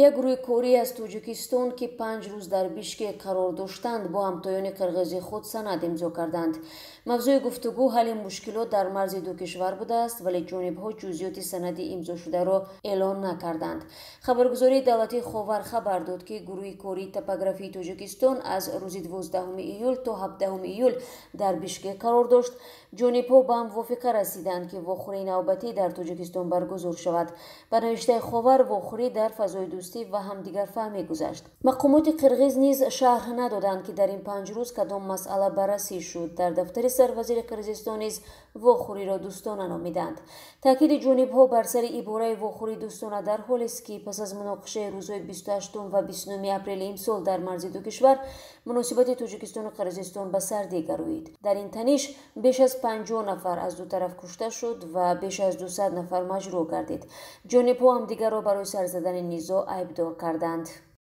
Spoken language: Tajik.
Як гурӯҳи корӣ аз Тоҷикистон, ки 5 рӯз дар Бишкек қарор доштанд, бо ҳамтоёни қирғизи худ санад имзо карданд. Мавзӯи гуфтугӯ ҳалли мушкилот дар марзи ду кишвар будааст, вале ҷонибҳо ҷузъиёти санади имзошударо эълон накарданд. Хабаргузории давлатии «Ховар» хабар дод, ки гурӯҳи кории топографии Тоҷикистон аз рӯзи 12 июл то 17 июл дар Бишкек қарор дошт. Ҷонибҳо ба мувофиқа расиданд, ки вохӯрии навбатӣ дар Тоҷикистон баргузор шавад. Ба навиштаи «Ховар», вохӯрӣ дар фазои дӯстӣ ва ҳамдигарфаҳмӣ гузашт. Мақомоти қирғиз низ шарҳ надоданд, ки дар ин 5 рӯз кадом масъала баррасӣ шуд. Дар дафтари сарвазири Қирғизистон низ вохӯриро дӯстона номиданд. Таъкиди ҷонибҳо бар сари ибораи вохӯрии дӯстона дар ҳолест, ки пас аз муноқишаи рӯзҳои 28 ва 29 апрели имсол дар марзи ду кишвар муносибати Тоҷикистону Қирғизистон ба сардӣ гароид. Дар ин таниш беш аз 50 нафар аз ду тараф кушта шуд ва беш аз 200 нафар маҷрӯҳ гардид. Ҷонибҳо ҳамдигарро барои сар задани низоъ айбдор карданд.